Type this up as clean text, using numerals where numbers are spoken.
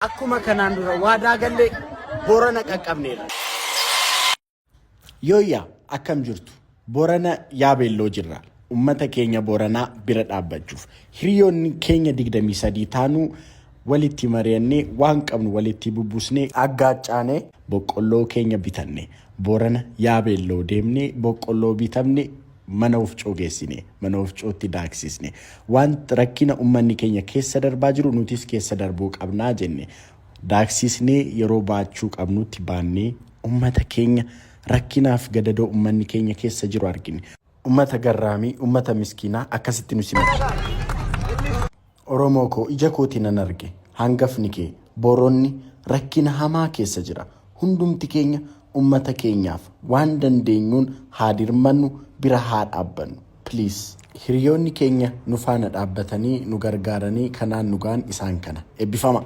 Akkuma kanaan dura waadaa galle Boorana qaqqabneerra. Yooyyaa akkam jirtu? Boorana Yaabeelloo jirra. Uummata keenya Booranaa bira dhaabbachuuf. Hiriyoonni keenya 23 taanuu walitti mari'annee waan qabnu walitti bubbusnee aggaaccaanee boqqolloo keenya bitanne. Boorana Yaabeelloo deemnee boqqolloo bitamne mana ofcoo geessine. Mana ofcootti daaksisne. Waan rakkina uummanni keenya keessa darbaa jiru nutis keessa darbuu qabnaa jenne. Daaksisnee yeroo baachuu qabnutti baannee uummata keenya rakkinaaf gadadoo uummanni keenya keessa jiru argine. Uummata garraamii, uummata miskiinaa akkasitti nu simatu. Oromoo koo ija kooti nan arge. Hangafni kee Booronni rakkina hamaa keessa jira. Hundumti keenya uummata keenyaaf waan dandeenyuun haa dirmannu bira haa dhaabbannu. Please. Hiriyoonni keenya nu faana dhaabbatanii nu gargaaranii kanaan nu ga'an isaan kana. Eebbifama.